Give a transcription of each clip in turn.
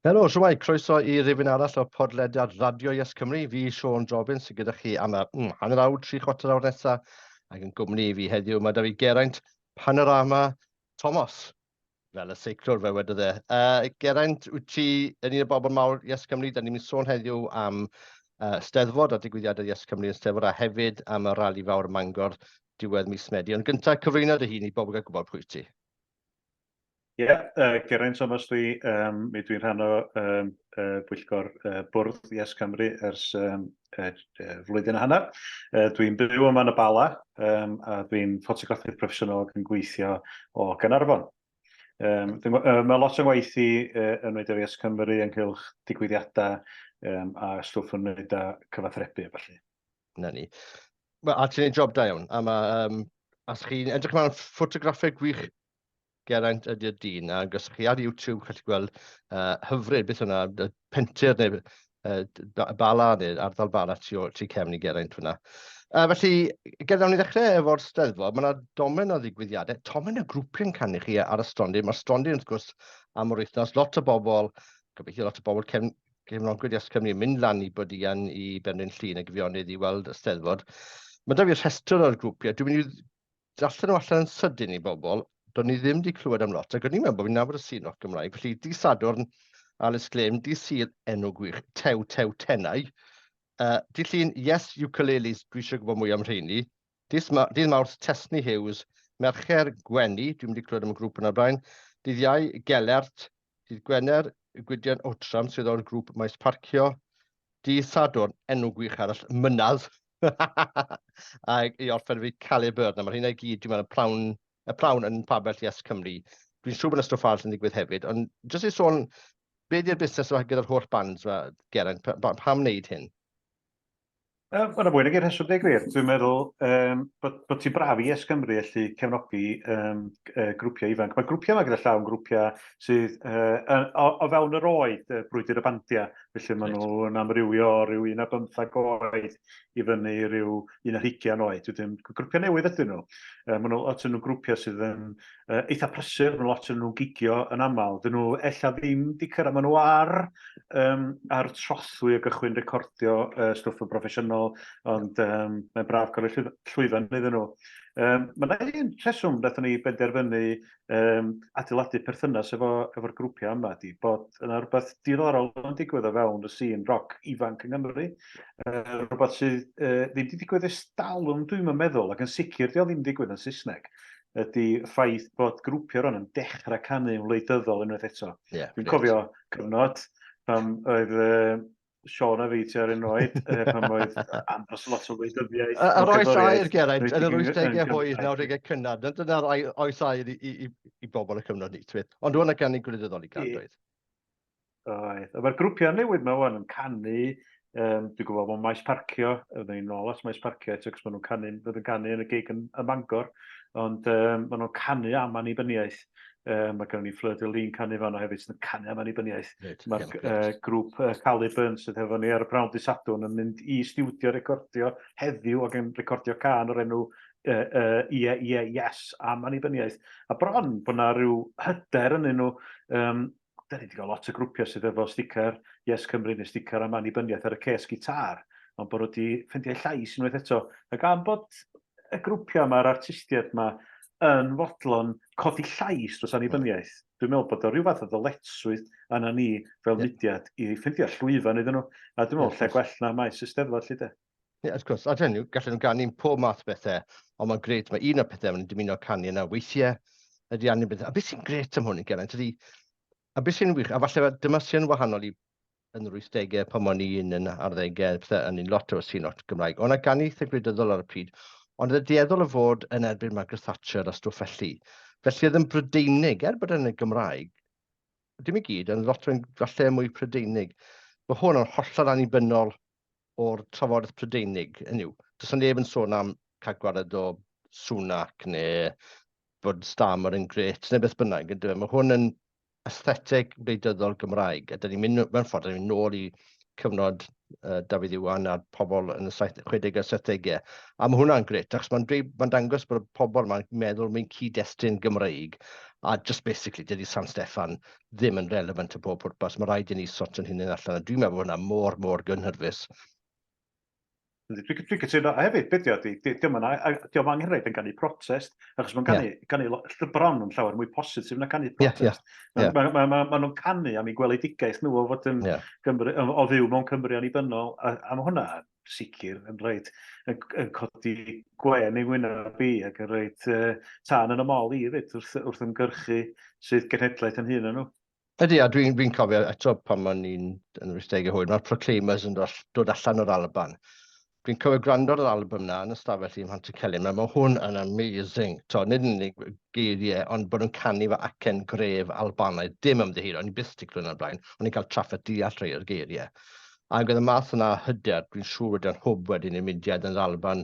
Helo, shwmae, croeso i rifyn arall o podlediad Radio Yes Cymru. Fi, Siôn Jobbins, sydd gyda chi am y hanner awr, tri chwarter awr nesaf, ac yn gwmni i fi heddiw mae da fi Geraint Panorama Thomas, fel y seiclwr fe wedodd e. Geraint, wyt ti yn un o bobl mawr Yes Cymru? Da ni'n mynd sôn heddiw am Steddfod a digwyddiadau Yes Cymru yn Steddfod a hefyd am y rali fawr ym Mangor diwedd mis Medi. Ond gyntaf, cyflwyno dy hun i bobl gael gwybod pwy ti. Ie, yeah, Geraint Thomas dwi, mi dwi'n rhan o bwyllgor Bwrdd Yes Cymru ers flwyddyn a hanner. Dwi'n byw yma yn y Bala a dwi'n ffotograffydd proffesiynol ac yn gweithio o Gaernarfon. Mae lot o waith i yn wneud efo Yes Cymru ynghylch digwyddiadau a stwff yn wneud â cyfathrebu a ballu. Na ni. Wel, a ti'n gwneud job da iawn. A mae, os chi'n edrych mewn ffotograffau gwych Geraint ydy'r dyn, ac os chi ar YouTube, chi'n gallu gweld hyfryd, beth hwnna, pentir neu Bala neu ardal Bala tu, o, tu cefn i Geraint hwnna. Felly, Geraint, ni ddechrau efo'r Steddfod. Mae yna domen o ddigwyddiadau, tomen o grwpiau'n canu chi ar y stondin. Mae'r stondin, wrth gwrs, am yr wythnos. Lot o bobl, gobeithio lot o bobl cefn, cefnogwyr Yes Cymru yn mynd lan i Bodian, i Benrhyn Llŷn a Gyfionydd i weld y Steddfod. Mae da fi rhestr o'r grwpiau. Dwi'n mynd i darllen nhw allan yn sydyn i bobl, do'n i ddim wedi clywed am lot, ac o'n i'n meddwl bod fi'n nabod y sîn roc Gymraeg, felly dydd Sadwrn, Alice Glyn, dydd Sul, enw gwych, Tew Tew Tenau, dydd Llun, Yes Ukuleles, dwi eisiau gwybod mwy am rheini, dydd, Ma dydd Mawrth, Tesni Hughes, Mercher, Gwenny, dwi'n wedi clywed am y grŵp yna blaen, dydd Iau, Gelert, dydd Gwener, Gwydion Outram, sydd o'r grŵp Maes Parcio, Dydd Sadwrn, enw gwych arall, Mynadd. A i orffen fi, Caliburn. A mae rheina i gyd, dwi'n meddwl, y prawn, y prawn yn pabell Yes Cymru. Dwi'n siŵr bod yna stwff arall yn digwydd hefyd, ond jyst i sôn, be di'r busnes yma gyda'r holl bands yma, Geraint? Pam wneud hyn? Mae yna fwy nag un rheswm, dweud gwir. Dwi'n meddwl bod ti'n braf i Yes Cymru allu cefnogi grwpiau ifanc. Mae grwpiau yma gyda llaw yn grwpiau sydd o fewn yr oed, brwydr y bandiau. Felly maen nhw'n amrywio o ryw 1 ar 15 oed i fyny i ryw 21 oed. Wedyn, grwpiau newydd ydyn nhw. Maen nhw, lot o'n nhw'n grwpiau sydd yn eitha prysur, maen lot o'n nhw'n gigio yn aml. Dyn nhw ella ddim di cyrraedd, maen nhw ar trothwy o gychwyn recordio stwff yn broffesiynol, ond mae'n braf cael y llwyfan iddyn nhw. Mae yna un rheswm wnaethon ni benderfynu adeiladu perthynas efo'r grwpiau yma, di bod yna rhywbeth diddorol yn digwydd o fewn y sîn roc ifanc yng Nghymru. Rhywbeth sydd ddim wedi digwydd ers talwm dwi'n meddwl, ac yn sicr di o ddim digwydd yn Saesneg, ydy ffaith bod grwpiau rwan yn dechrau canu yn wleidyddol unwaith eto. Yeah, dwi'n cofio cyfnod pan oedd Siôn a fi tua'r un oed, pan oedd andros lot o wleidyddiaeth. Yr oes aur, Geraint, yn yr 80au hwyr, 90au cynnar. Dyna'r oes aur i bobl y cyfnod ni, ti'n Ond dwi'n ganu gwleidyddol i gael, doedd? Oedd. A mae'r grwpiau newydd yma wan yn canu, dwi'n gwybod bod maes parcio, oedden ni'n ôl at maes parcio eto, cos maen nhw'n canu, fydd yn canu yn y gig yn Bangor, ond maen nhw'n canu am annibyniaeth. Mae gennym ni Fleur de Lys canu fanno hefyd sydd yn canu am annibyniaeth. Reit, Mae'r grŵp Caliburn sydd hefo ni ar y prawn dydd Sadwrn yn mynd i stiwdio recordio heddiw ac yn recordio cân o'r enw Ie, Ie, Yes am annibyniaeth. A bron bod yna rhyw hyder ynddyn nhw. Da ni wedi cael lot o grwpiau sydd efo sticker Yes Cymru neu sticker am annibyniaeth ar y ces gitar, ond bod nhw wedi ffeindio llais unwaith eto. Ac am bod y grwpiau yma, yr artistiaid yma, yn fodlon codi llais dros annibyniaeth, dwi'n meddwl bod o rhyw fath o ddyletswydd arna ni fel mudiad i ffeindio llwyfan iddyn nhw. A dwi'n meddwl lle gwell na maes y Steddfod, lly de. Ie, wrth gwrs. A dyn nhw, gallen nhw ganu pob math o bethau, ond mae'n grêt, mae un o'r pethau maen nhw'n dymuno canu yna weithiau ydy annibyniaeth. A beth sy'n grêt am hwn i Geraint ydy, a beth sy'n wych, a falle dyma sy'n wahanol i yn yr 80au pan o'n i'n yn arddegau, pethau yn un lot o'r sîn lot Gymraeg. O'na ganu eitha gwleidyddol ar y pryd, ond oedd y dueddol o fod yn erbyn Margaret Thatcher a stwff felly. Felly oedd yn Brydeinig, er bod yn y Gymraeg, dim i gyd, ond lot o'n falle mwy Prydeinig. Mae hwn yn hollol annibynnol o'r trafodaeth Prydeinig, hynny yw, does 'na neb yn sôn am cael gwared o Sunak neu bod Starmer yn grêt neu beth bynnag, yndyfe? Mae hwn yn aesthetig wleidyddol Gymraeg, a dyn ni'n mynd, mewn ffordd, dyn ni'n mynd nôl i cyfnod Dafydd Iwan a'r pobl yn y 60au a 70au. A mae hwnna'n grêt, achos mae'n dweud, mae'n dangos bod y pobl yma'n meddwl mewn cyd-destun Gymreig, A just basically, dydy San Steffan ddim yn relevant o bob pwrpas. Mae rhaid i ni sortio'n hunain allan. A dwi'n meddwl bod hwnna mor, mor gynhyrfus. Dwi'n dwi cytuno, a hefyd, beth ydy, diolch yn angenrhaid yn ganu protest, achos mae'n canu, yeah. canu bron yn llawer mwy positif na canu protest. Yeah, yeah. Mae ma, ma, ma, ma nhw'n canu am eu gweledigaeth nhw o fod yn yeah. Gymru, o fyw mewn Cymru annibynnol, a, a mae hwnna sicr yn rhaid yn, yn codi gwen i wyneb i ac yn rhaid uh, tân yn y mol i hefyd wrth, wrth ymgyrchu sydd genhedlaeth yn hun yn nhw. Ydy, a dwi'n dwi cofio eto pan o'n i'n yn yr 80au hwyr, mae'r Proclaimers yn dod, dod allan o'r Alban. Dwi'n cofio gwrando ar yr album na yn y stafell i ym Mhantycelyn, mae hwn yn amazing. To, nid yn unig geiriau, ond bod nhw'n canu fo acen gref Albanaidd, dim ymddiheuro, o'n i byth 'di clywed hwnna'n blaen, o'n i'n cael trafferth deall rhai o'r geiriau. Ac oedd y math yna o hyder, dwi'n siŵr wedi o'n hwb wedyn i'r mudiad yn yr Alban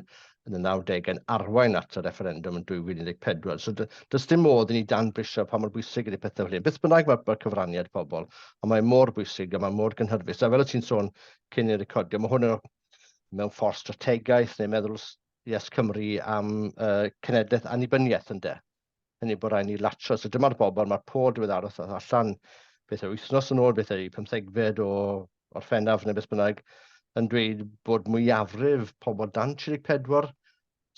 yn y 90au yn arwain at y refferendwm yn 2014. So does dim modd i ni danbrisio pa mor bwysig ydy pethau fel hyn. Beth bynnag mae'r mae cyfraniad pobl, ond mae mor bwysig a mae mor gynhyrfus. A fel y ti'n sôn cyn i recordio, mae hwn yn mewn ffordd strategaeth neu meddwl Yes Cymru am uh, cenedlaeth annibyniaeth ynde. Hynny bod rhaid ni latio. So dyma'r bobl, mae'r pôl diweddaraf allan beth yw wythnos yn ôl, beth yw pymthegfed o Orffennaf neu beth bynnag, yn dweud bod mwyafrif pobl dan 34,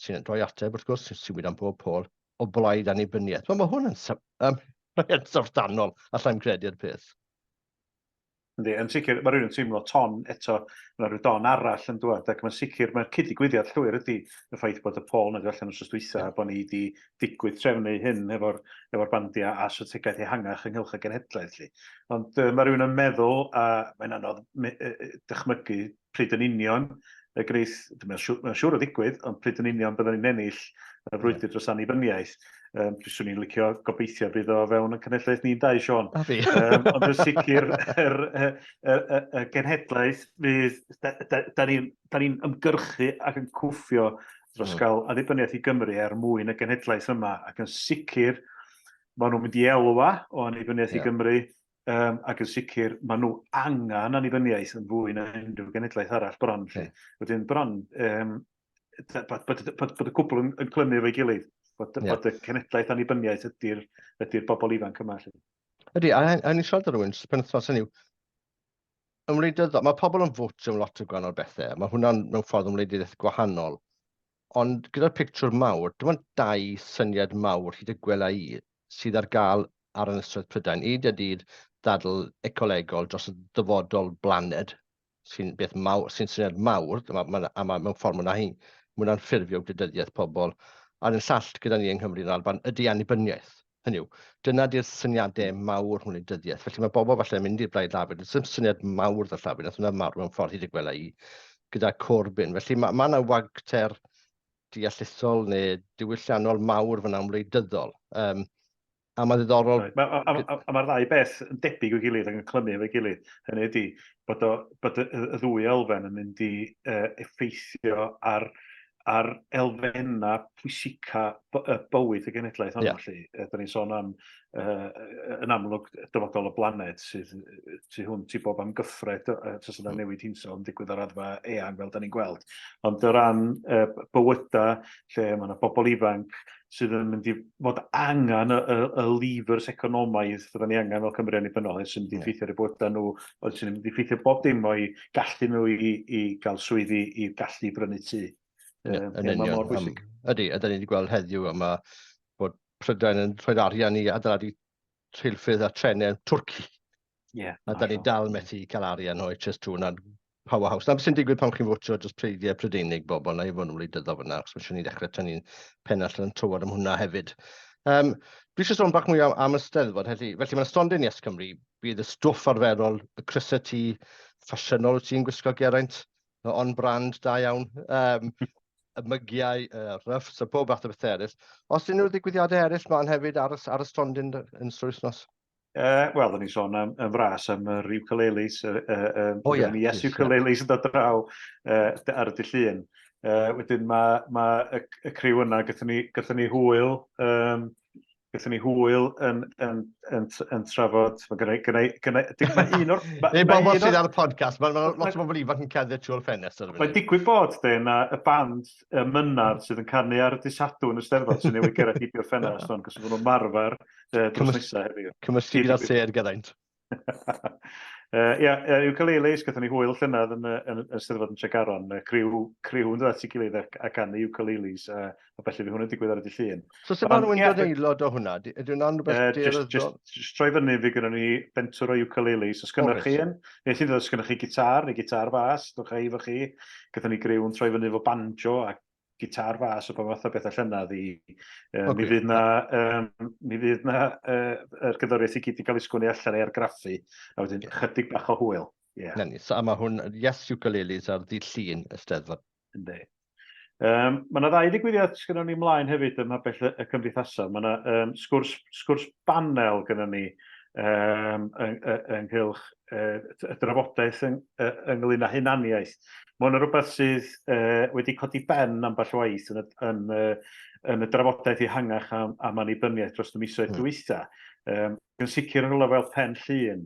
sy'n rhoi ateb wrth gwrs, sy'n wir am bob pôl, o blaid annibyniaeth. Wel, mae hwn yn, um, yn syfrdanol, allai'm credu'r peth. Yndi, yn sicr, mae rhywun yn teimlo ton eto, mae rhyw don arall yn dŵad, ac mae'n sicr, mae'r cyd-ddigwyddiad llwyr ydy y ffaith bod y pôl yn dod allan wythnos dwytha, a bod ni wedi digwydd trefnu hyn efo'r efo bandiau a strategaeth ehangach ynghylch y genhedlaeth. Lly. Ond uh, mae rhywun yn meddwl, a mae'n anodd dychmygu pryd yn union y greith, mae'n siŵr, mae siŵr o ddigwydd, ond pryd yn union byddwn ni'n ennill y frwydr dros annibyniaeth. Um, swn i'n licio gobeithio bydd o fewn y cenhedlaeth ni'n dau, Siôn. A fi. um, ond yn sicr, yr, y, y, y, y genhedlaeth fydd, da, da, da ni'n ni ymgyrchu ac yn cwffio dros mm. gael annibyniaeth i Gymru er mwyn y genhedlaeth yma, ac yn sicr, maen nhw'n mynd i elwa o annibyniaeth yeah. i Gymru, um, ac yn sicr maen nhw angen annibyniaeth yn fwy na unrhyw genedlaeth arall bron. Lle. Yeah. Wedyn bron, um, bod, bod, bod, bod y cwbl yn, yn clymu efo'i gilydd. Bod, yeah. bod y cenedlaeth annibyniaeth ydy'r ydy bobl ifanc yma. Lle. Ydy, a, a ni'n siarad ar rhywun, penwythnos hynny yw, yn wleidyddol, mae pobl yn fotio am lot o gwahanol bethau, mae hwnna'n mewn ffordd yn wleidyddiaeth gwahanol, ond gyda'r pictiwr mawr, dim ond dau syniad mawr hyd y gwela i sydd ar gael ar Ynysoedd Prydain. Un ydy'r ddadl ecolegol dros y dyfodol blaned, sy'n beth mawr, sy'n syniad mawr, ma, ma, a ma, mewn ffordd mae hwnna'n ffurfio gwleidyddiaeth pobl. A'r un llall gyda ni yng Nghymru yn Alban ydy annibyniaeth. Hynny yw, dyna di'r syniadau mawr hwn wleidyddiaeth. Felly mae bobl falle yn mynd i'r Blaid Lafur, does dim syniad mawr 'da Llafur, nath hwnna marw mewn ffordd hyd y gwela i gyda Corbyn. Felly mae ma yna wagter deallusol neu diwylliannol mawr fyna yn wleidyddol. Um, a mae'n ddiddorol... Right. Ma, a, a, a, a mae'r ddau beth yn debyg o'i gilydd ac yn clymu efo'i gilydd. Hynny ydy bod, o, bod y, y ddwy elfen yn mynd i uh, effeithio ar ar elfennau pwysica y bywyd y genedlaeth honno, yeah. Lly. Da ni'n sôn am, uh, yn amlwg, dyfodol y blaned sydd tu hwnt i bob amgyffred uh, tas yna newid hinsawdd yn digwydd ar raddfa eang fel da ni'n gweld. Ond o ran uh, bywydau lle mae yna bobl ifanc sydd yn mynd i fod angen y, y, y levers economaidd fydda ni angen fel Cymru annibynnol, sy'n mynd i effeithio ar eu bywydau nhw, ond sy'n mynd i effeithio bob dim o'i gallu nhw i, i gael swyddi, i gallu brynu tŷ. Ie, yn union. Mor bwysig. Ydy, a da ni wedi gweld heddiw yma bod Prydain yn rhoi arian i adeiladu rheilffyrdd a trenau yn Twrci. Yeah, a da ni dal methu cael arian o HS2 na'n powerhouse. Na beth sy'n digwydd pan chi'n fotio dros pleidiau Prydeinig bobl, na i fod yn wleidyddol fyna, achos mae'n siŵr ni ddechrau tynnu'n pen allan yn tywod am hwnna hefyd. Um, dwi eisiau sôn bach mwy am, am y Steddfod, felly, felly mae'n stondin Yes Cymru, bydd y stwff arferol, y crysau T ffasiynol wyt ti'n gwisgo, Geraint, on brand, da iawn. Um, y mygiau, y ruffs, a pob fath o bethau eraill. Os unrhyw ddigwyddiadau eraill mlaen hefyd ar y, ar y stondin yn ystod wythnos? Uh, Wel, oedden ni'n sôn am, yn fras am yr ukuleles. Uh, uh, oh, yeah, yes, ukuleles yn dod draw uh, ar y dydd Llun. Uh, wedyn mae ma y, y criw yna, gyda ni, gyda ni hwyl um, Gathon ni hwyl yn, yn, yn, yn trafod, mae gynna, gynna, gynna, mae un o'r... Neu bobl sydd ar y podcast, mae ma lot o bobl ifanc yn cerdded trwy'r ffenest ar y Mae'n digwydd bod, de, na y band y Mynadd sydd yn canu ar y dydd Sadwrn yn y Steddfod sy'n newid gerdded heibio'r ffenest, ond cos nhw'n marfer drws nesaf heddiw. Cymysgu gyda sêr, Geraint. Ia, ukuleles, gathon ni hwyl llynedd yn, yn, yn Steddfod yn Tregaron, criw, criw yn dod at ei gilydd a, a canu ukuleles, a felly fydd hwn yn digwydd ar y dydd Llun. So sut maen nhw'n dod aelod o hwnna? Ydy hwnna'n rhywbeth daearyddol? Just, just troi fyny, fi gyda ni bentwr o ukuleles. Os gynnwch chi un, neu sydd os gynnwch chi gitar neu gitar fas, dwch chi efo chi. Gathon ni griw yn troi fyny efo banjo a gitar fas o bob math o bethau llynedd i... Um, okay. Mi fydd na, um, mi fydd na uh, yr gerddoriaeth i gyd i gael ei sgwennu allan ei argraffu, a wedyn yeah. chydig bach o hwyl. Yeah. Na ni, so, a mae hwn, Yes Ukuleles ar ddydd Llun y Steddfod. Yndi. Um, mae yna ddau ddigwyddiad sydd gennym ni mlaen hefyd ym mhabell y, y cymdeithasau. Mae yna um, sgwrs, sgwrs banel gennym ni um, ynghylch y drafodaeth yng, ynglyn â hunaniaeth. Mae hwn yn rhywbeth sydd uh, wedi codi ben ambell waith yn y, yn, yn y drafodaeth ehangach am, am annibyniaeth dros y misoedd dwytha. Um, yn sicr yn rhywle fel Pen Llŷn,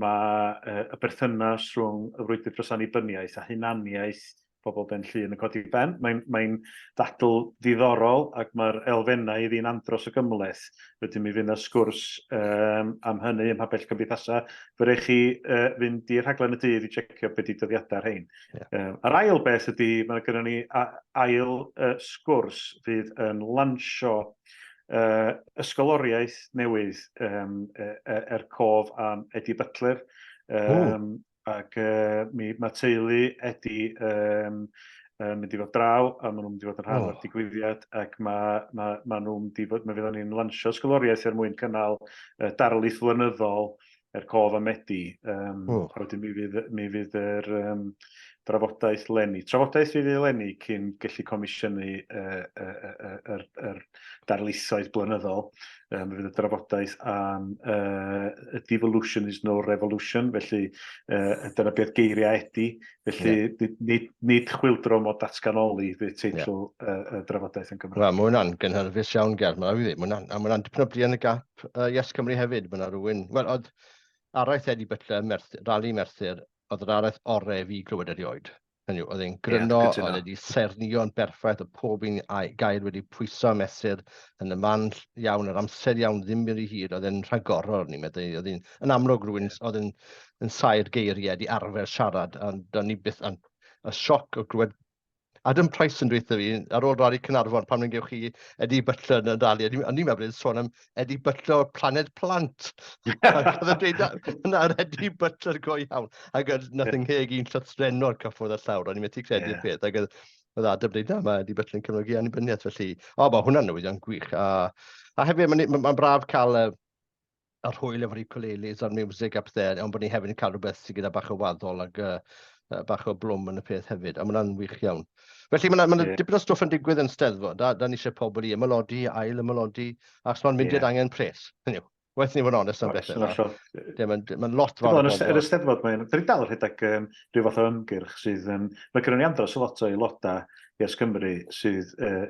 mae uh, y berthynas rhwng y frwydr dros annibyniaeth a hunaniaeth pobl Ben Llŷn yn codi ben. Mae'n mae ddadl ddiddorol ac mae'r elfennau iddi'n andros o gymhleth. Wedyn mi fydd yna sgwrs um, am hynny ym Mhabell Cymdeithasau. Fe rhaid chi uh, fynd i'r rhaglen y dydd i checio beth ydy dyddiadau rhain. Yeah. Um, a'r ail beth ydy, mae gennym ni ail uh, sgwrs fydd yn lansio uh, ysgoloriaeth newydd um, er cof am Eddie Butler. Um, Ac uh, mi, mae teulu Eddie um, yn mynd i fod draw a maen nhw'n mynd i fod yn rhan oh. o'r digwyddiad ac mae, mae, mae nhw'n mynd i fod, mae fyddan ni'n lansio ysgoloriaeth er mwyn cynnal uh, darlith flynyddol er cof am Eddie. Um, oh. A wedyn mi fydd, mi fydd yr um, drafodaeth leni. Trafodaeth fydd eleni cyn gallu comisiynu uh, uh, uh, yr, yr darlithoedd blynyddol. Um, fydd y drafodaeth am uh, devolution is no revolution, felly uh, dyna beth geiriau Eddie. Felly yeah. nid, nid, nid chwildro mo datganoli fydd teitl yeah. uh, y drafodaeth yn Gymraeg. Wel, mae hwnna'n gynhyrfus iawn, Ger. Mae'n rhaid i ddweud, mae hwnna'n dipyn o bli yn y gap. Uh, yes Cymru hefyd, mae yna rhywun... Wel, oedd araith Eddie Butler, Merthyr, Rali Merthyr, oedd yr araith orau fi glywed erioed. Hynny yw, oedd e'n gryno, yeah, oedd wedi sernio'n berffaith, oedd pob un gair wedi pwyso a mesur yn y man iawn, yr amser iawn, ddim yn rhy hir, oedd e'n rhagorol, ni'n meddwl, oedd e'n yn amlwg rhywun oedd yn, yn saer geiriau, wedi arfer siarad, ond o'n i byth, ond y sioc o glywed Adam Price yn dweud fi, ar ôl rali Caernarfon, pan gewch chi Eddie Butler yn y rali, o'n i'n meddwl bod e'n sôn am Eddie Butler o'r Planed Plant. Ac oedd e'n dweud, yna'r Eddie Butler go iawn. Ac oedd nath yng ngheg i'n llythrennol cyffwrdd y llawr, o'n i'n methu credu'r yeah. peth. Ac oedd, oedd Adam dweud, na, mae Eddie Butler yn cefnogi annibyniaeth, felly, o, mae hwnna'n newyddion gwych. A, a hefyd, mae'n ma, ma braf cael y, yr hwyl efo'r ukuleles a'r music a pethau, ond bod ni hefyd yn cael rhywbeth sydd gyda bach o waddol ac uh, bach o blwm yn y peth hefyd, a mae hwnna'n wych iawn. Felly mae yna yeah. dipyn o stwff yn digwydd yn Steddfod, a da ni eisiau pobl i ymylodi, ail ymylodi, achos mae'n mudiad yeah. angen pres. Hynny yw, waeth ni fod yn onest am bethau. Mae'n ma lot fawr o bobl. Yn y Steddfod, mae'n dyn ni dal rhedeg um, rhyw fath o ymgyrch sydd... Um, mae gennym ni andros o lot o aelodau Yes Cymru sydd, uh,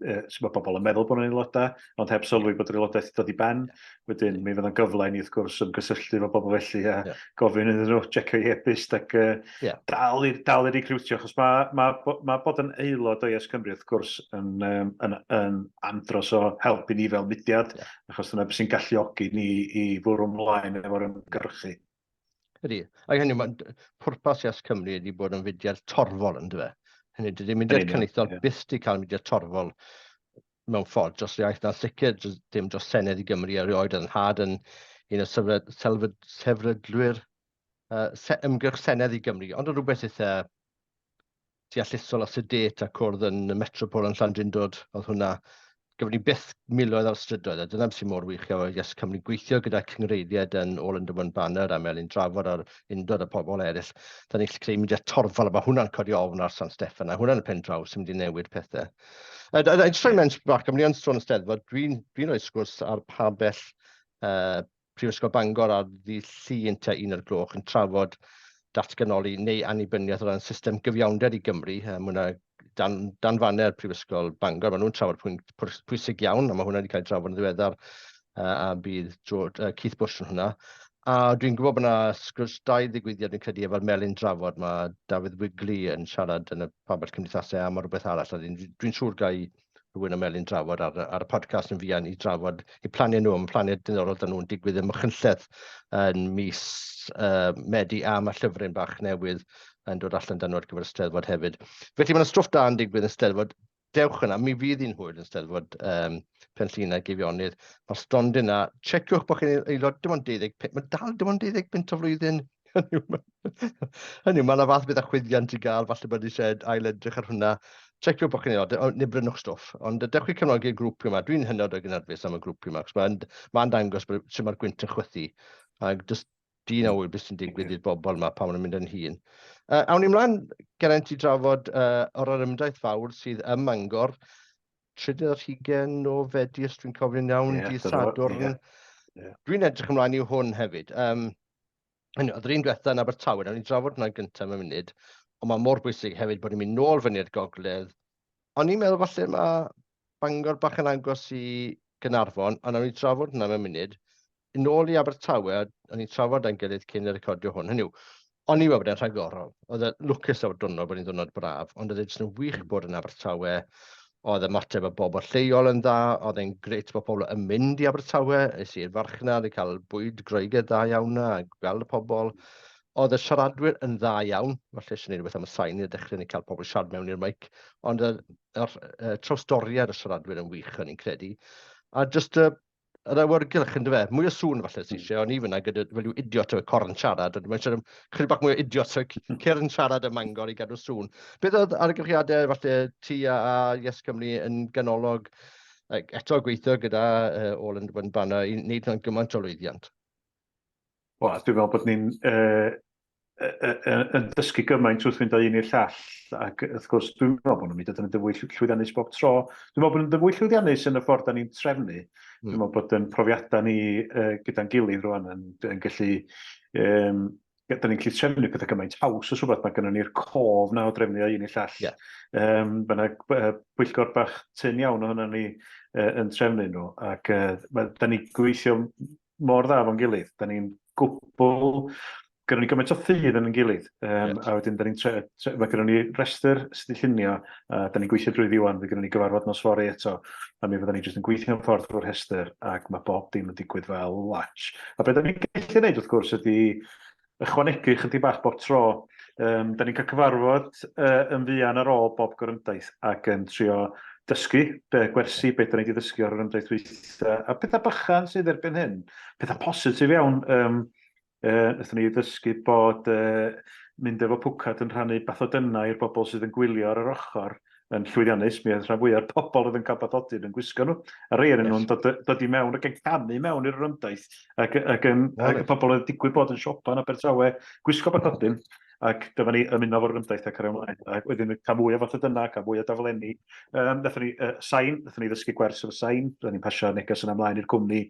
uh, sydd mae pobl yn meddwl bod nhw'n aelodau, ond heb sylwi bod yr aelodaeth wedi dod i ben. Wedyn, mi fydd o'n gyfle i ni, wrth gwrs, ymgysylltu efo bobl felly a yeah. gofyn iddyn nhw checio i e-byst ac uh, yeah. dal, i, dal i recrwtio, achos mae, mae, mae bod yn aelod o Yes Cymru, wrth gwrs, yn, um, yn, yn andros o help i ni fel mudiad, yeah. achos dyna beth sy'n galluogi ni i fwrw ymlaen efo'r ymgyrchu. Ydy. Ac hynny, mae pwrpas Yes Cymru ydy bod yn fudiad torfol, yn dyfe? Hynny, dydy mudiad cenedlaethol yeah. byth di cael mudiad torfol mewn ffordd dros yr iaith, na'n sicr dim dros Senedd i Gymru erioed, yn nhad yn un o sefydlwyr uh, se ymgyrch Senedd i Gymru, ond yn rhywbeth eitha deallusol a sedate a cwrdd yn y Metropol yn Llandrindod, oedd hwnna. Gafon ni byth miloedd ar strydoedd, a dyna beth sy'n mor wych efo Yes Cymru, gweithio gyda cynghreiriaid yn All Under One Banner a Melin Drafod a'r Undod a pobl eraill. Da ni'n gallu creu mudiad torfol, a mae hwnna'n codi ofn ar San Steffan, a hwnna'n y pen draw sy'n mynd i newid pethau. A, a, a jyst rhoi mewn bach, am ni yn sôn y Steddfod, dwi'n dwi rhoi sgwrs ar pabell uh, Prifysgol Bangor ar ddydd Llun tua 1 o'r gloch yn trafod datganoli neu annibyniaeth o ran system gyfiawnder i Gymru. Mae hwnna dan, dan faner Prifysgol Bangor. Maen nhw'n trafod pwynt pwysig iawn, a mae hwnna wedi cael ei drafod yn ddiweddar, a bydd George, Keith Bush yn hwnna. A dwi'n gwybod bod yna sgwrs dau ddigwyddiad dwi'n credu efo'r Melin Drafod. Mae Dafydd Wigley yn siarad yn y Pabell Cymdeithasau am rhywbeth arall, a dwi'n dwi siŵr gai rhywun o Melin Drafod ar, ar y podcast yn fuan i drafod eu planiau nhw, am planiau diddorol dan nhw'n digwydd ym Machynlleth yn mis Medi, a mae llyfryn bach newydd yn dod allan dan nhw ar gyfer y Steddfod hefyd. Felly mae yna stwff da yn digwydd yn Steddfod. Dewch yna, mi fydd hi'n hwyl yn Steddfod Pen Llŷn a Geirionydd. Mae'r stondin yna, checiwch bod chi'n aelod, dim ond 25, mae dal dim ond 25 o flwyddyn. Hynny yw, mae yna fath beth â chwyddiant i gael, falle bod eisiau ail-edrych ar hwnna. Checiwch bod chi'n aelod, neu brynwch stwff. Ond dewch i cefnogi'r grŵp yma. Dwi'n hynod o gynhyrfus am y grŵp yma, achos mae'n ma dangos bod sut mae'r gwynt yn chwythu. Ac jyst dyn a ŵyr beth sy'n digwydd i'r bobl yma pan maen nhw'n mynd yn hŷn. Awn ni ymlaen, Geraint, i drafod o'r orymdaith fawr sydd ym Mangor, trydydd ar hugain o Fedi, os dwi'n cofio'n iawn, yeah, dydd Sadwrn. Yeah. Yeah. Dwi'n edrych ymlaen i hwn hefyd. Hynny, oedd yr un diwetha yn Abertawe, nawn ni drafod hwnna'n gyntaf mewn munud, ond mae mor bwysig hefyd bod ni'n mynd nôl fyny i'r gogledd. O'n i'n meddwl falle mae Bangor bach yn agos i Gaernarfon, ond nawn ni drafod hwnna mewn munud. Nôl i Abertawe, o'n i'n trafod â'n gilydd cyn y recordio hwn, hynny yw, o'n i'n meddwl bod e'n rhagorol. Oedd e lwcus o'r diwrnod bod hi'n ddiwrnod braf, ond oedd e jyst yn wych bod yn Abertawe. Oedd ymateb y bobl lleol yn dda, oedd e'n grêt bod pobl yn mynd i Abertawe, es i'r farchnad i cael bwyd Groegaidd dda iawn 'na, a gweld y pobl. Oedd y siaradwyr yn dda iawn, falle eisiau gwneud rhywbeth am y sain i ddechrau ni cael pobl siarad mewn i'r meic, ond yr, yr, yr trawstoriad y siaradwyr yn wych, o'n i'n credu. A jyst y yr awyrgylch yn dyfe, mwy o sŵn falle sy'n eisiau, o'n i fyna gyda fel yw idiot efo corn siarad, ond mae'n siarad am chydig bach mwy o idiot efo cyrn siarad ym Mangor i gadw sŵn. Beth oedd argyffiadau falle ti a, a Yes Cymru yn ganolog, eto gweithio gyda All in One Banner i wneud hwnna'n gymaint o lwyddiant? Wel, dwi'n meddwl bod ni'n yn dysgu gymaint wrth fynd o un i'r llall, ac wrth gwrs dwi'n meddwl bod nhw'n mynd yn fwy llwyddiannus bob tro. Dwi'n meddwl bod nhw'n fwy llwyddiannus yn y ffordd da ni'n trefnu. Dwi'n meddwl bod yn profiadau ni gyda'n gilydd rwan yn, yn gallu... Um, da ni'n gallu trefnu pethau gymaint haws os rhywbeth, mae gennym ni'r cof na o drefnu o un i'r llall. Yeah. Mae yna pwyllgor bach tyn iawn ohono ni yn trefnu nhw, ac da ni'n gweithio mor dda fo'n gilydd. Da ni'n gwbl... Gynnon ni gymaint o ffydd yn ein gilydd. Um, yes. A wedyn, da ni'n tre, tre, mae gynnon ni restr sydd wedi llunio, a da ni'n gweithio drwy ddiwan, fe gynnon ni gyfarfod nos fory eto, a mi fydda ni jyst yn gweithio'n ffordd drwy'r rhestr, ac mae bob dim yn digwydd fel latch. A beth da ni'n gallu gwneud, wrth gwrs, ydy ychwanegu chydig bach bob tro. Um, da ni'n cael cyfarfod yn fuan ar ôl bob gorymdaith ac yn trio dysgu be, gwersi beth da ni wedi ddysgu o'r orymdaith dwytha, a pethau bychan sydd erbyn hyn, pethau positif iawn. Um, Wnaethon ni ddysgu bod mynd efo pwcad yn rhannu bathodynnau i'r bobl sydd yn gwylio ar yr ochr yn llwyddiannus. Mi oedd rhan fwyaf o'r pobl oedd yn cael bathodyn yn gwisgo nhw. A rhai ohonyn nhw'n dod, dod i mewn ac yn camu mewn i'r orymdaith. Ac, ac, yn, ac y pobl oedd digwydd bod yn siopa yn Abertawe, gwisgo bathodyn. Ac dyma ni ymuno efo'r orymdaith ac ar ymlaen. Ac wedyn cael mwy o fathodynnau, cael mwy o daflenni. Um, nathon ni sain, nathon ni ddysgu gwers efo sain. Byddwn ni'n pasio neges yna ymlaen i'r cwmni.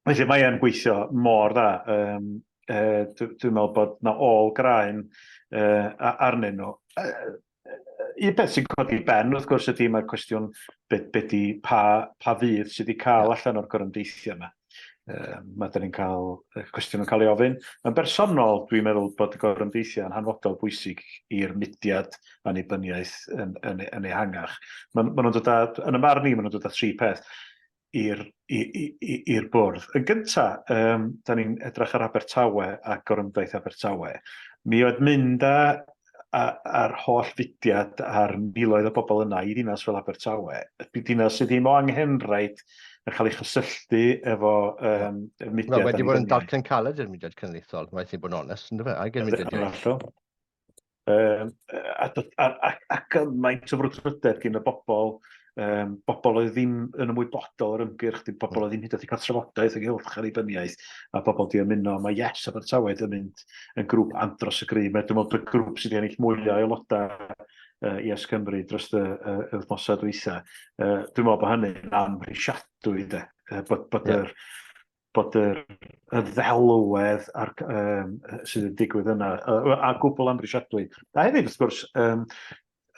Felly mae e'n gweithio mor dda. Um, dwi'n dwi meddwl bod na ôl graen arnyn nhw. Un peth sy'n codi ben, wrth gwrs, ydy mae'r cwestiwn be, be di, pa, pa fydd sydd wedi cael allan o'r gorymdeithiau yma. Mae dyn ni'n cael cwestiwn yn cael ei ofyn. Yn bersonol, dwi'n meddwl bod y gorymdeithiau yn hanfodol bwysig i'r mudiad annibyniaeth yn, yn, yn ehangach. Maen ma nhw'n dod â, yn y marn i, maen nhw'n dod â tri peth i'r i'r bwrdd. Yn gynta, um, da ni'n edrych ar Abertawe a gorymdaith Abertawe. Mi oedd mynd â, a'r holl fudiad a'r miloedd o bobl yna i ddinas fel Abertawe, dinas sydd ddim o anghenraid yn cael ei chysylltu efo um, mudiad. Wel, wedi bod yn dalcen caled i'r mudiad cenedlaethol, mae'n i bod yn onest, ynddo fe, ag i'r mudiad iaith. Um, a, a, a, a gymaint o frwdfrydedd gen y bobl, um, bobl oedd ddim yn ymwybodol o'r ymgyrch, dim bobl oedd ddim hyd yn oed wedi cael trafodaeth ynghylch annibyniaeth, a bobl di ymuno. Mae Yes Abertawe yn mynd yn grŵp andros o gryf. Mae dwi'n meddwl y grŵp sydd wedi ennill mwy o aelodau Yes Cymru dros y, y, y wythnosau dwytha. Dwi'n meddwl bod hynny'n amhrisiadwy, de. Bod, bod yeah. yr bod yr, y ddelwedd a'r, um, sydd yn digwydd yna, a gwbl amhrisiadwy. A hefyd, wrth gwrs, um,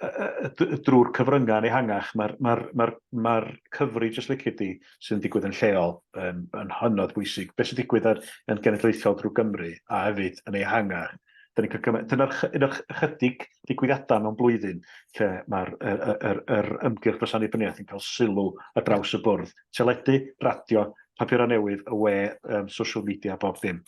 drwy'r cyfryngau yn ehangach, mae'r mae mae mae coverage, os lici di, sydd yn digwydd yn lleol yn hynod bwysig. Beth sy'n digwydd yn genedlaethol drwy Gymru a hefyd yn ehangach. Dyna ni'n cael cymaint, dyna'r un o'r ychydig digwyddiadau mewn blwyddyn lle mae'r yr, yr, yr ymgyrch dros annibyniaeth yn cael sylw ar draws y bwrdd. Teledu, radio, papurau newydd, y we, social media, bob dim.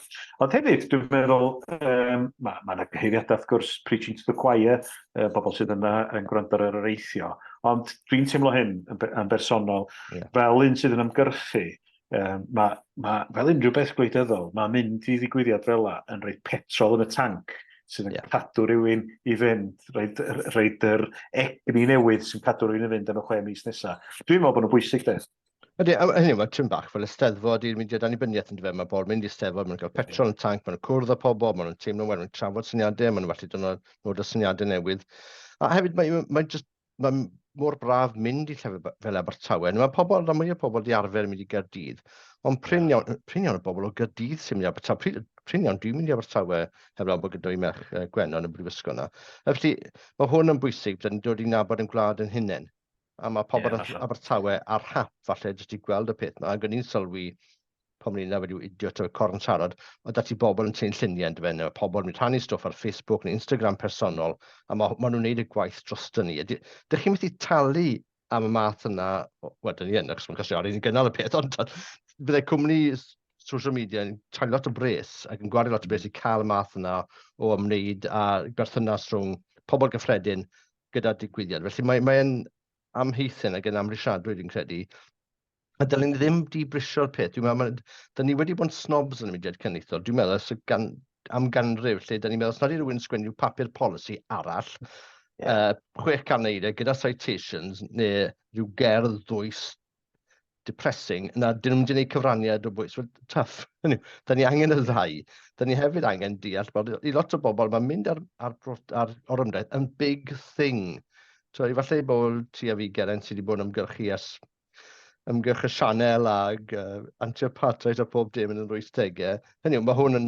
Ond hefyd, dwi'n meddwl, mae ma yna gyhoeddiadau, wrth gwrs, preaching to the choir, bobl sydd yna yn gwrando ar yr areithio. Ond dwi'n teimlo hyn yn bersonol, fel un sydd yn ymgyrchu, mae, ma, fel unrhyw beth gwleidyddol, mae mynd i ddigwyddiad fel la yn rhoi petrol yn y tanc sydd yn cadw rhywun i fynd, rhoid, rhoid yr egni newydd sy'n cadw rhywun i fynd am y 6 mis nesaf. Dwi'n meddwl bod nhw'n bwysig, de. Ydy, a hynny yw, mae tipyn bach fel y Steddfod i'r mudiad annibyniaeth yn dyfe, mae pobl mynd i'r Steddfod, maen nhw'n cael petrol yn tanc, maen nhw'n cwrdd â pobl, maen nhw'n teimlo'n well, maen nhw'n trafod syniadau, maen nhw'n falle dod nod o syniadau newydd. A hefyd, mae, mae just, mae mor braf mynd i llefydd fel Abertawe. Mae pobl, rhan mwyaf o pobl di arfer mynd i Gaerdydd, ond prin iawn, prin iawn o bobl o Gaerdydd sy'n mynd i Abertawe. Prin, prin iawn dwi'n mynd i Abertawe heblaw bod gyda fi merch Gwenno yn y brifysgol yna. A felly, mae hwn yn bwysig, byddwn ni'n dod i nabod yn gwlad yn hunain. A mae pobl yeah, Abertawe ar hap falle jyst i gweld y peth yma. Ac o'n i'n sylwi pan o'n i'n fel yw idiot o'r corn siarad, oedd dati bobl yn tynnu lluniau yn dyfe, neu pobl yn mynd rhannu stwff ar Facebook neu Instagram personol, a mae ma nhw'n neud y gwaith drosto ni. Dych chi'n methu talu am y math yna, wel, dyn ni yn, achos mae'n costio arian i gynnal y peth, ond byddai cwmni social media yn talu lot o bres ac yn gwario lot o bres i cael y math yna o ymwneud a berthynas rhwng pobl gyffredin gyda'r digwyddiad. Felly mae'n mae amheuthun ac yn amhrisiadwy, dwi'n credu. A dylen ni ddim dibrisio'r peth. Dwi'n meddwl, dyn ni wedi bod yn snobs yn y mudiad cenedlaethol. Dwi'n meddwl, ers y gan, am ganrif, lle dyn ni'n meddwl, os nad yw rhywun sgwennu papur polisi arall, 600 eiriau gyda citations, neu rhyw gerdd ddwys depressing, na dyn nhw'n mynd i wneud cyfraniad o bwys. Wel, tough. Hynny yw, da ni angen y ddau. Da ni hefyd angen deall bod i lot o bobl mae'n mynd ar orymdaith yn big thing. So, falle i bobl ti a fi, Geraint, sydd wedi bod yn ymgyrchu ers ymgyrch y sianel ag anti-apartheid a pob dim yn yr 80au. Hynny yw, mae hwn yn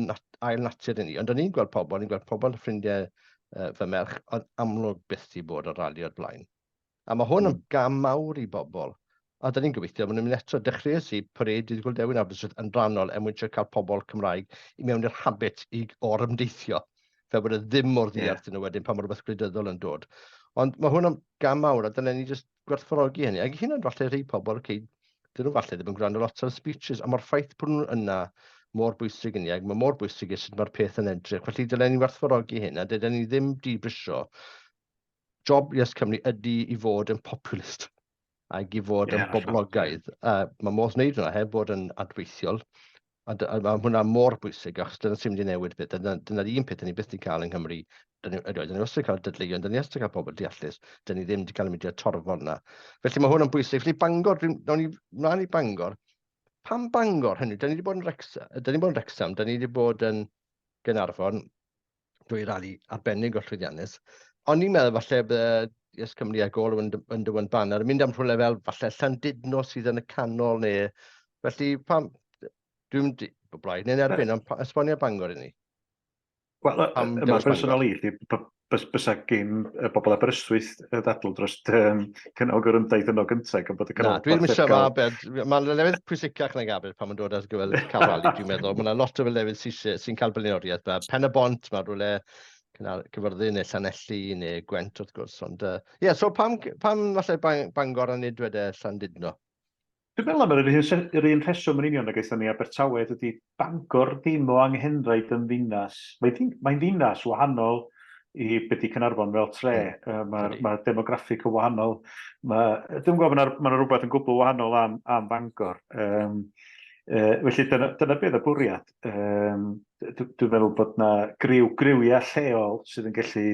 ail natur i ni. Ond o'n i'n gweld pobl, o'n i'n gweld pobl ffrindiau fy merch, ond amlwg byth i bod ar rali o'r blaen. A mae hwn yn gam mawr i bobl. A da ni'n gobeithio, maen nhw'n mynd eto. Dechreuais i parade Dydd Gŵyl Dewi yn Aberystwyth yn rhannol er mwyn trio cael pobl Cymraeg i mewn i'r habit i orymdeithio. Fel bod e ddim mor ddiarth yeah. nhw wedyn pan mae rhywbeth gwleidyddol yn dod. Ond mae hwn yn gam mawr a dylen ni jyst gwerthfawrogi hynny. Ac hyn yn falle rhai pobl, okay, dyn nhw falle ddim yn gwrando lot ar speeches, ond mae'r ffaith bod nhw yna mor bwysig i ni, ac mae mor bwysig i sut mae'r peth yn edrych. Felly dylen ni werthfawrogi hyn, a dylen ni ddim dibrisio job Yes Cymru ydy i fod yn populist ac i fod yn boblogaidd. Mae modd wneud hwnna heb fod yn adweithiol. A mae hwnna mor bwysig, achos dyna sy'n mynd i newid peth. Dyna'r dyna un peth ni byth wedi cael yng Nghymru. Dyna ni, dyn ni wastad wedi cael dadleuon, dyn ni wastad wedi cael pobl deallus, dyn ni ddim wedi cael y mudiad torfol yna. Felly mae hwn yn bwysig. Felly Bangor, dwi'n, nawn ni mlaen i Bangor. Pam Bangor hynny? Dyn ni wedi bod yn Wrexham, dyn ni wedi bod yn Wrexham, dyn ni wedi bod yn Gaernarfon, drwy rali arbennig o llwyddiannus. O'n i'n meddwl falle bydde Yes Cymru a Gol yn Under One Banner yn mynd am rhywle fel falle Llandudno sydd yn y canol neu... Felly pam... Dwi'n mynd o blaid neu'n erbyn, ond esbonio Bangor i ni. Wel, yma personol i, bysa gyn y bobl Aberystwyth ddadl dros cynnal gorymdaith yno gyntaf, gan bod y canolbarth... Na, dwi ddim eisiau fa, Aber, mae'n lefydd pwysicach nag Aber pan mae'n dod ar gyfer cael rali, dwi'n meddwl. Mae yna lot o lefydd sy'n sy cael blaenoriaeth. Mae Pen y Bont, mae rhywle Cyfyrddin neu Llanelli neu Gwent wrth gwrs. Ond, ie, uh, yeah, so pam, pam falle Bangor a nid wedau Llandudno? Dwi'n meddwl am yr un, yr un rheswm yn union ag aethon ni Abertawe, dydy Bangor ddim o anghenraid yn ddinas. Mae'n mae ddinas wahanol i be di Caernarfon fel tre. Mm. Mae'r mae demograffig yn wahanol. Mae, dwi'n gwybod, mae yna rhywbeth yn gwbl wahanol am, am Bangor. Um, felly dyna, dyna beth y bwriad. Um, dwi'n meddwl bod na griw, griwiau lleol sydd yn gallu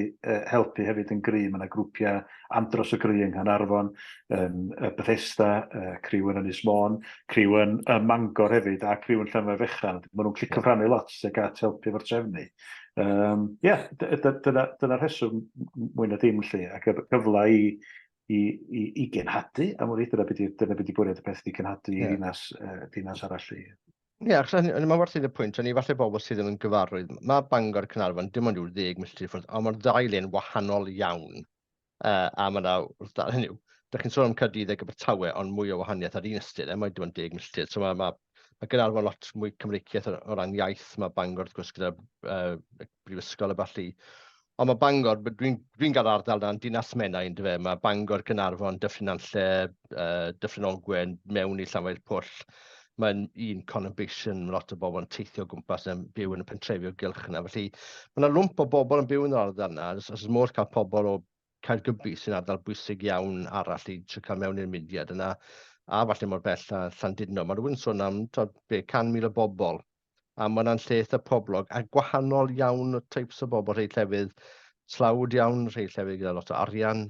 helpu hefyd yn gry. Mae yna grwpiau andros o gry yng Nghaernarfon, yn Bethesda, criw yn Ynys Môn, criw yn, yn Mangor hefyd, a criw yn Llanfairfechan. Maen nhw'n gallu cyfrannu lot tuag at helpu efo'r trefnu. Ie, yeah, dyna, dyna rheswm mwy na dim lle, ac y cyfle i, i, i, i genhadu, am wn i, dyna beth dyna beth bwriad y peth i genhadu i ddinas, dinas arall. Ie, yeah, achos mae'n werth i y pwynt, o'n i falle bobl sydd ddim yn gyfarwydd, mae Bangor Caernarfon dim ond yw 10 milltir i ffwrdd, ond mae'r ddau le'n wahanol iawn. A mae yna, wrth dal, hynny yw, dych chi'n sôn am Caerdydd ac Abertawe, ond mwy o wahaniaeth ar un ystyr, e, mae dim ond 10 milltir. So mae, mae, mae Gaernarfon lot mwy Cymreiciaeth o, o ran iaith, mae Bangor wrth gwrs gyda brifysgol a ballu. Ond mae Bangor, dwi'n dwi gael ardal na'n Dinas Menai, yn dyfe, mae Bangor, Caernarfon, Dyffryn Nantlle, Dyffryn Ogwen, mewn i Llanfair Pwll. Mae'n un conurbation, mae lot o bobl yn teithio o gwmpas yn byw yn y pentrefi o gylch yna. Felly mae yna lwmp o bobl yn byw yn yr ardal yna. Os oes modd cael pobl o Caergybi sy'n ardal bwysig iawn arall i trio cael mewn i'r mudiad yna, a falle mor bell a Llandudno. Mae rhywun yn sôn am tod, be, 100,000 o bobl a mae hwnna'n lle eitha poblog a gwahanol iawn o types o bobl, rhai llefydd tlawd iawn, rhai llefydd gyda lot o arian,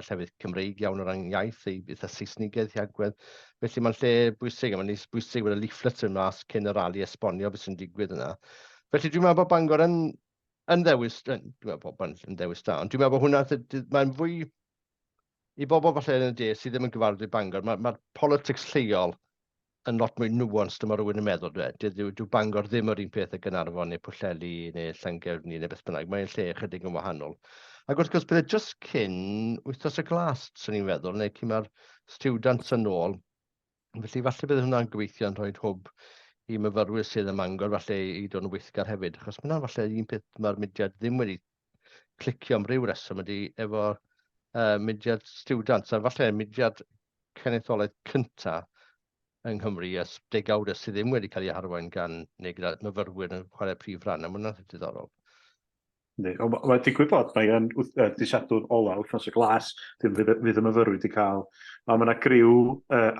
llefydd Cymreig iawn o ran iaith, ei eitha Saesnigaidd i agwedd. Felly mae'n lle bwysig, a mae'n bwysig bod y leaflet yn mas cyn y rali esbonio beth sy'n digwydd yna. Felly dwi'n meddwl bod Bangor yn, yn ddewis, dwi'n meddwl bod Bangor yn ddewis da, ond dwi'n meddwl bod hwnna, mae'n fwy i bobl falle yn y de sydd ddim yn gyfarwydd i Bangor, mae'r mae politics lleol yn lot mwy nuanced dyma rhywun yn meddwl, dwi. Dyw, dyw Bangor ddim yr un peth â Gaernarfon neu Pwllheli neu Llangefni neu beth bynnag. Mae'n lle ychydig yn wahanol. Ac wrth gwrs, bydde jyst cyn wythnos y glas, swn i'n feddwl, neu cyn mae'r students yn ôl. Felly falle bydd hwnna'n gobeithio yn rhoi hwb i myfyrwyr sydd ym Mangor falle i dod yn weithgar hefyd. Achos mae hwnna'n falle un peth mae'r mudiad ddim wedi clicio am ryw reswm ydy efo mudiad students, a falle mudiad cenedlaethol cynta yng Nghymru ers degawdau sydd ddim wedi cael ei arwain gan neu gyda myfyrwyr yn chwarae prif ran, a mae hwnna'n diddorol. Yndi, ond mae'n digwydd bod mae yn dydd Sadwrn ola wythnos y glas, dim fydd, fydd y myfyrwyr wedi cael, ond mae yna griw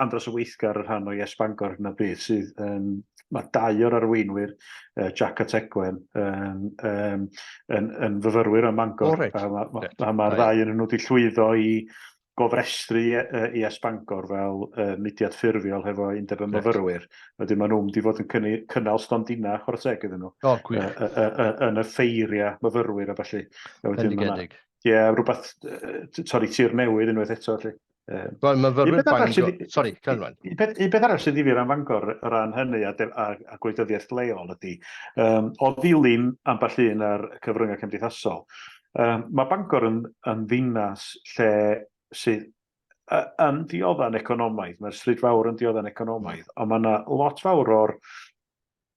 andros o weithgar yn rhan o Yes Bangor yn y bryd sydd yn, mae dau o'r arweinwyr, Jack a Tegwen, yn, um, yn, yn fyfyrwyr ym Mangor. Oh, right. A mae'r ma, ma, ma ddau yn nhw wedi llwyddo i gofrestru i YES Bangor fel mudiad ffurfiol hefo Undeb y Myfyrwyr. Wedyn maen nhw'n mynd i fod yn cynnal stondinau, chwarae teg iddyn nhw. O, gwych. Yn y ffeiriau myfyrwyr a ballu. Bendigedig. Ie, rhywbeth torri tir newydd unwaith eto. Felly. Wel, myfyrwyr Bangor... Sori, carry on. Un peth arall sy'n ddifyr am Fangor o ran hynny a, a, a gwleidyddiaeth leol ydy, um, o ddilyn ambell un ar cyfryngau cymdeithasol, Um, mae Bangor yn, yn ddinas lle sydd yn diodda'n economaidd, mae'r stryd fawr yn diodda'n economaidd, ond mae yna lot fawr o'r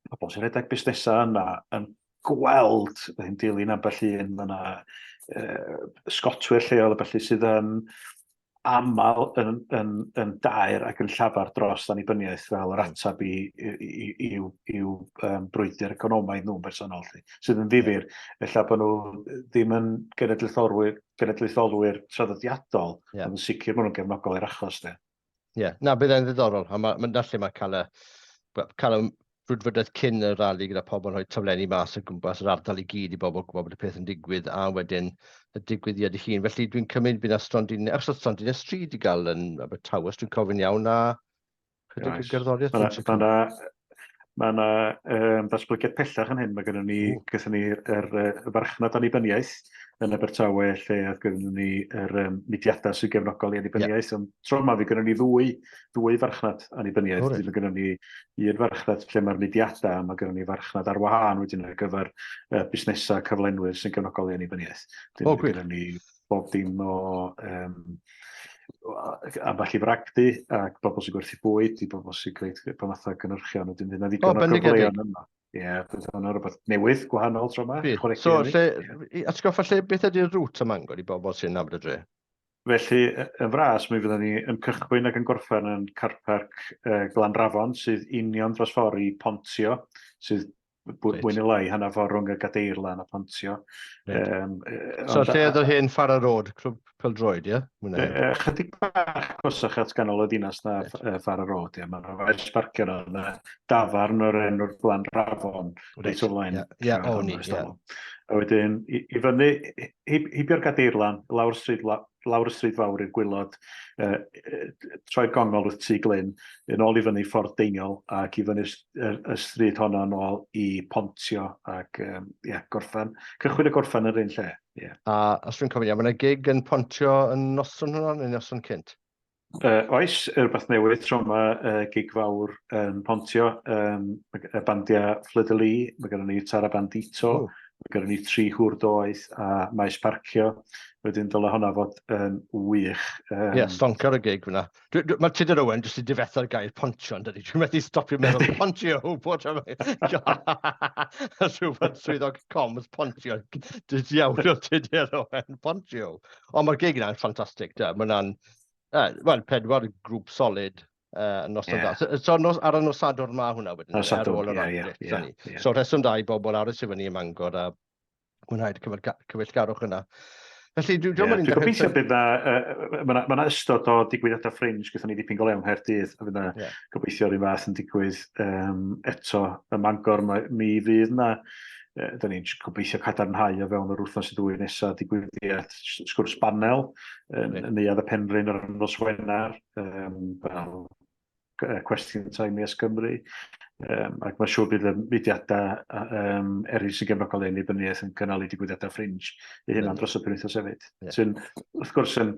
pobl sy'n rhedeg busnesau yna yn gweld, yn dilyn ambell un, mae yna sgotwyr lleol a felly sydd yn aml yn, yn, yn daer ac yn llafar dros annibyniaeth fel yr ateb i, i, i, i'w, i'w um, brwydr economaidd nhw'n bersonol, lly, sydd yn ddifyr. Ella bod nhw ddim yn genedlaetholwyr, genedlaetholwyr traddodiadol, yeah. ond yn sicr maen nhw'n gefnogol i'r achos. Ie, yeah. na, bydd e'n ddiddorol. A mae, ma, lle mae cael y, cael y brwdfrydedd cyn y rali gyda pobl yn rhoi taflenni mas o gwmpas yr ardal i gyd i bobl gwybod bod y peth yn digwydd a wedyn y digwyddiad ei hun. Felly dwi'n cymryd bydd na stondin, achos oedd stondin y stryd i gael yn Abertawe, os dwi'n cofio'n iawn, a chydig o gerddoriaeth. Mae yna ma na, um, ddatblygiad pellach yn hyn. Mae gennym ni, gaethon ni yr, y farchnad annibyniaeth yn Abertawe lle oedd gennym ni yr um, mudiadau sy'n gefnogol i annibyniaeth. Yeah. Ond tro yma fe gennym ni ddwy, ddwy farchnad annibyniaeth. Oh, right. Mae gennym ni un farchnad lle mae'r mudiadau, a mae gennym ni farchnad ar wahân wedyn ar gyfer uh, busnesau cyflenwyr sy'n gefnogol i annibyniaeth. Oh, mae gennym ni bob dim o um, ambell i fragdy ac bobl sy'n gwerthu bwyd i bobl sy'n gwneud pa mathau gynhyrchion. Wedyn fydd yna ddigon oh, o gyfleoedd yma. Ie, yeah, bydd hwnna rhywbeth newydd, gwahanol tro yma. So, lle, atgoffa lle, beth ydy'r rŵt ym Mangor i bobl sy'n nabod y dre? Felly, yn fras, mi fyddwn ni yn cychwyn ac yn gorffen yn carparc uh, Glanrafon, sydd union dros ffordd i Pontio, sydd mwy neu lai hanner ffordd rhwng y Gadeirlan a Pontio. Right. Um, so, lle oedd yr hen Farrer Road, clwb Peldroed, ie? Yeah? Chydig bach agosach at ganol y ddinas na right. Farrer Road, ie. Mae'n faes parcio yna, yna dafarn o'r enw'r Glan Rafon, reit o flaen. Ie, yeah, o ni, ie. A wedyn, i, i fyny, heibio'r Gadeirlan, lawr stryd, lawr y stryd fawr i'r gwylod, uh, troi'r gongol wrth Tŷ Glyn, yn ôl i fyny ffordd Deiniol ac i fyny'r y, y stryd honno yn ôl i Pontio ac um, yeah, gorffen, cychwyn y gorffen yr un lle. Yeah. A os dwi'n cofio, mae yna gig yn Pontio yn noson hwnna neu noson cynt? Oes, rhywbeth newydd tro yma, gig fawr yn Pontio, y bandiau Fleur de Lis, mae gennym ni Tara Bandito, mae gennym ni Tri Hwr Doeth a Maes Parcio, wedyn dyle hwnna fod yn wych. Ie, yeah, stonker y gig fyna. Mae Tudur Owen jyst i difetha'r gair Pontio, yn dydi? Dwi'n methu stopio meddwl Pontio, bod Rhywbeth swyddog comms Pontio. Dyd iawn o Tudur Owen, Pontio. Ond mae'r gig yna'n ffantastig, da. Mae hwnna'n wel, pedwar grŵp solid noson yeah. dda. So, nos, ar y nos Sadwrn ma hwnna wedyn, nos ar ôl yr yeah, yeah, yeah. So rheswm da i bobl aros i fyny ym Mangor a mwynhau'r cyfeillgarwch yna. Felly, dwi'n yeah, dwi gobeithio bydd na, mae yna ystod o digwyddiadau fringe gyda ni dipyn go lew yng Nghaerdydd, a fydd na yeah. gobeithio yr un fath yn digwydd eto ym Mangor. Mae, mi fydd na da ni'n gobeithio cadarnhau o fewn yr wythnos i ddwy nesaf digwyddiad sgwrs banel yn okay. Neuadd y Penrhyn ar nos Wener, fel Question Time Yes Cymru. Ac mae'n siŵr bydd y mudiadau eraill sy'n gefnogol i annibyniaeth yn cynnal eu digwyddiadau fringe eu hunan dros y penwythnos hefyd. Yeah. Sy'n, wrth gwrs, yn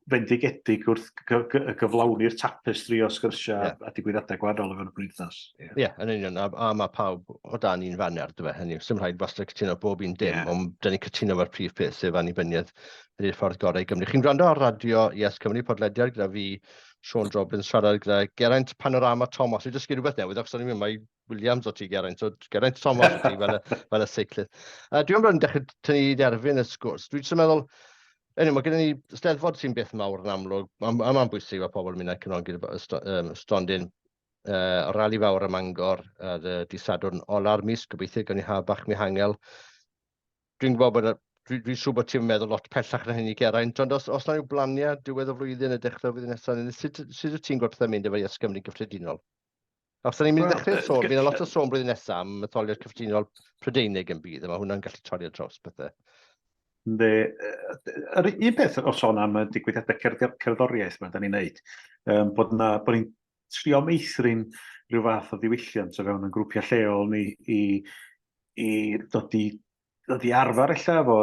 fendigedig wrth gyflawni'r tapestri o sgyrsiau yeah. a digwyddiadau gwahanol o fewn y penwythnos. Ie, yeah. yeah, yn union, a, a mae pawb o dan un faner, dyfe, hynny yw, sy'm rhaid wastad cytuno bob un dim, yeah. ond dyn ni'n cytuno efo'r prif peth, sef annibyniaeth ydy'r ffordd gorau i Gymru. Chi'n gwrando ar Radio Yes Cymru, podlediad gyda fi, Sean Robbins, siarad gyda Geraint Panorama Thomas. Dwi'n dysgu rhywbeth newydd, achos o'n i'n mynd, mae Williams o ti, Geraint. So, Geraint Thomas o ti, fel y, fel y seiclydd. Dwi'n meddwl yn dechrau tynnu derfyn y sgwrs. Dwi'n jyst yn meddwl, anyway, mae gennym ni Steddfod sy'n beth mawr yn amlwg. Mae'n ma bwysig fel pobl yn mynd â cefnogi'r stondin. Rali fawr ym Mangor ar y dydd Sadwrn ola'r mis, gobeithio gawn ni haf bach mihangel. Dwi'n gwybod bod, dwi'n dwi siŵr bod ti'n meddwl lot pellach na hynny, Geraint, ond os, os na yw blaniau diwedd y flwyddyn a dechrau flwyddyn nesaf, sut, sut wyt ti'n gweld pethau'n mynd efo Yes Cymru gyffredinol? Os da ni'n mynd i ddechrau sôn, bydd yna lot o sôn blwyddyn nesaf am etholiad cyffredinol Prydeinig yn bydd, a mae hwnna'n gallu torri ar draws pethau. Yndi. Yr un peth o sôn am y digwyddiadau cerddoriaeth yma da ni'n neud, bod, na, bod ni'n trio meithrin rhyw fath o ddiwylliant o fewn yn grwpiau lleol ni i, i ddod i ddod i arfer ella efo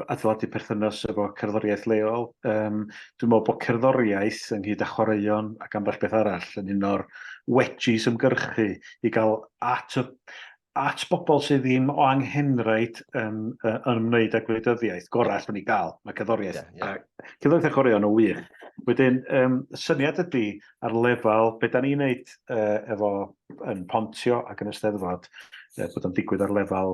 adeiladu perthynas efo cerddoriaeth leol. Dwi'n meddwl bod cerddoriaeth ynghyd â chwaraeon ac ambell beth arall yn un o'r wedges ymgyrchu i gael at y at bobl sydd ddim o anghenraid yn, yn ymwneud â gwleidyddiaeth, gorau allwn ni gael. Mae cerddoriaeth, yeah, yeah. A, cerddoriaeth a chwaraeon yn wych. Wedyn, y syniad ydy ar lefel, be da ni'n neud efo yn Pontio ac yn y Steddfod, bod o'n digwydd ar lefel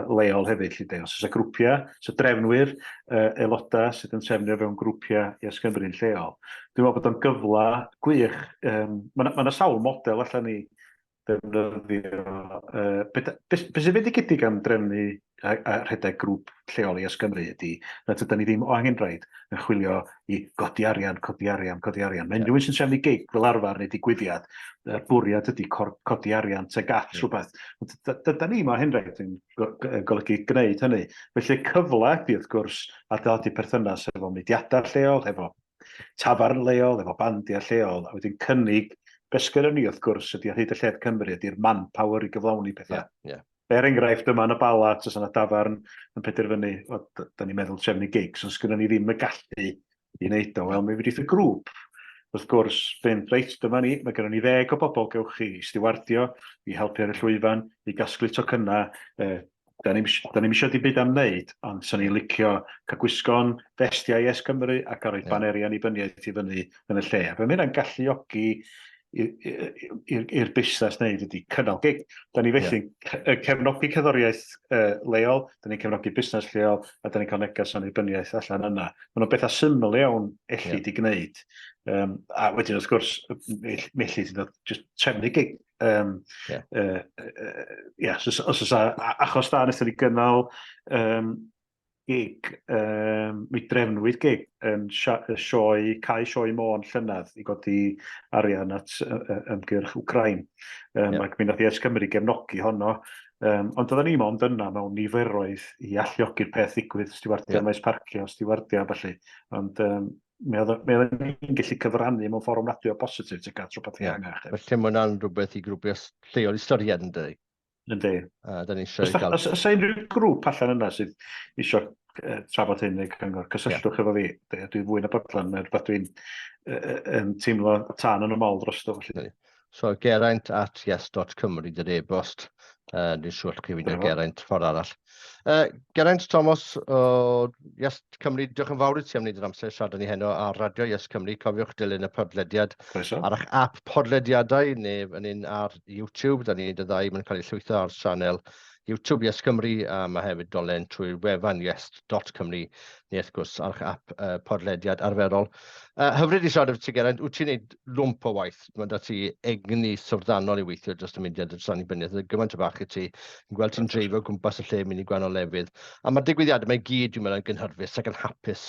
leol hefyd, lly de. Os oes grwpiau, so drefnwyr, aelodau sydd yn trefnu o fewn grwpiau Yes Cymru'n lleol. Dwi'n meddwl bod o'n gyfle gwych. Mae yna ma sawl model allan ni ddefnyddio. Be, be, be sy'n fendigedig am drefnu a rhedeg grŵp lleol i Yes Cymru ydy nad ydyn ni ddim o angenrhaid yn chwilio i godi arian, codi arian, codi arian. Mae unrhyw un sy'n trefnu gig fel arfer neu digwyddiad, y bwriad ydy codi arian tuag at rhywbeth. Ond dydan ni mae anghenraid yn golygu gwneud hynny. Felly cyfle ydy wrth gwrs adeiladu perthynas efo mudiadau lleol, efo tafarn leol, efo bandiau lleol, a wedyn cynnig, be sgynnon ni wrth gwrs ydy ar hyd y lled Cymru ydy'r manpower i gyflawni pethau. Yeah, yeah. Er enghraifft, yma yn y Bala, tas yna dafarn yn penderfynu, o, da ni'n meddwl trefnu gigs, ond sgynnon ni ddim y gallu i wneud o. Wel, mi fedrith y grŵp, wrth gwrs, fynd, reit, dyma ni, mae gennym ni 10 o bobl gewch chi i stiwardio, i helpu ar y llwyfan, i gasglu tocynnau, da ni'm da ni'm isio dim byd am wneud, ond 'sa ni'n licio cael gwisgo'n festiau Yes Cymru a cael rhoi yeah. baneri annibyniaeth i fyny yn y lle. A be mae hynna'n galluogi i'r busnes wneud ydy cynnal gig. Da ni felly yeah. cefnogi cerddoriaeth leol, da ni'n cefnogi busnes lleol, a da ni'n cael neges annibyniaeth allan yna. Maen nhw'n bethau syml iawn elli yeah. di gwneud. A wedyn wrth gwrs, mi elli di ddod just trefnu gig. Yeah. Yeah, so, os oes achos da wnaethon ni gynnal gig, mi drefnwyd gig yn sioe, cae sioe Môn llynedd i godi arian at ymgyrch Wcrain. Yeah. Ac mi nath Yes Cymru gefnogi honno. Ond oedden ni mond yna mewn niferoedd i alluogi'r peth ddigwydd, stiwardio yeah. maes parcio, stiwardio a ballu. Ond mi oedden ni'n gallu cyfrannu mewn ffordd ofnadwy o bositif tuag at rhywbeth ehangach. Felly mae hwnna'n rhywbeth i grwpiau lleol i ystyried yn dydi? Yndi. A da ni eisiau gael... Os oes unrhyw grŵp allan yna sydd eisiau trafod hyn neu cyngor, cysylltwch yeah. efo fi. Dwi'n fwy na bodlon, mae'n rhywbeth dwi'n yn teimlo tân yn y mol drosto. Felly. So Geraint at yes.cymru dy'r e-bost. Dwi'n siŵr chi fynd Geraint ffordd arall. Geraint Thomas o Yes Cymru, diolch yn fawr i ti am wneud yr amser siarad â ni heno ar Radio Yes Cymru. Cofiwch dilyn y podlediad ar eich app podlediadau neu yn un ar YouTube. Da ni'n neud y ddau, mae'n cael ei llwytho ar sianel YouTube Yes Cymru a mae hefyd dolen trwy'r wefan yes.cymru neu wrth gwrs ar eich app podlediad arferol. Hyfryd i siarad efo ti Geraint, wyt ti'n neud lwmp o waith, mae da ti egni syfrdanol i weithio dros y mudiad dros annibyniaeth, yna gymaint o bach i ti, yn gweld ti'n dreifio gwmpas y lle, mynd i gwahanol lefydd. A mae'r digwyddiadau mae gyd, dwi'n meddwl, yn gynhyrfus ac yn hapus.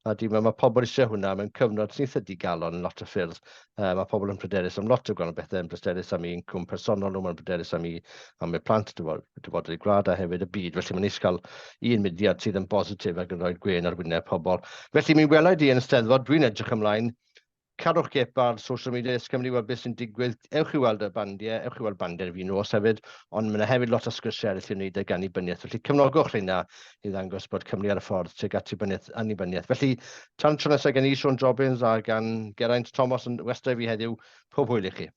A dwi'n meddwl mae pobl eisiau hwnna mewn cyfnod sy'n eitha digalon yn lot o ffyrdd. Mae pobl yn pryderus am lot o gwahanol bethau, yn bryderus am eu incwm personol nhw, mae'n bryderus am eu, am eu plant, dyfodol eu gwlad a hefyd y byd. Felly mae'n neis cael un mudiad sydd yn bositif ac yn rhoi gwên ar wyneb pobl. Felly mi welai di yn y Steddfod, dwi'n edrych ymlaen. Cadwch gip ar social media Yes Cymru i weld beth sy'n digwydd. Ewch i weld y bandiau, ewch i weld bandiau fi nos hefyd, ond mae yna hefyd lot o sgyrsiau eraill i wneud ag annibyniaeth. Felly cefnogwch rheina i ddangos bod Cymru ar y ffordd tuag at annibyniaeth. annibyniaeth. Felly, tan tro nesaf gen i, Siôn Jobbins a gan Geraint Thomas yn westai fi heddiw, pob hwyl i chi.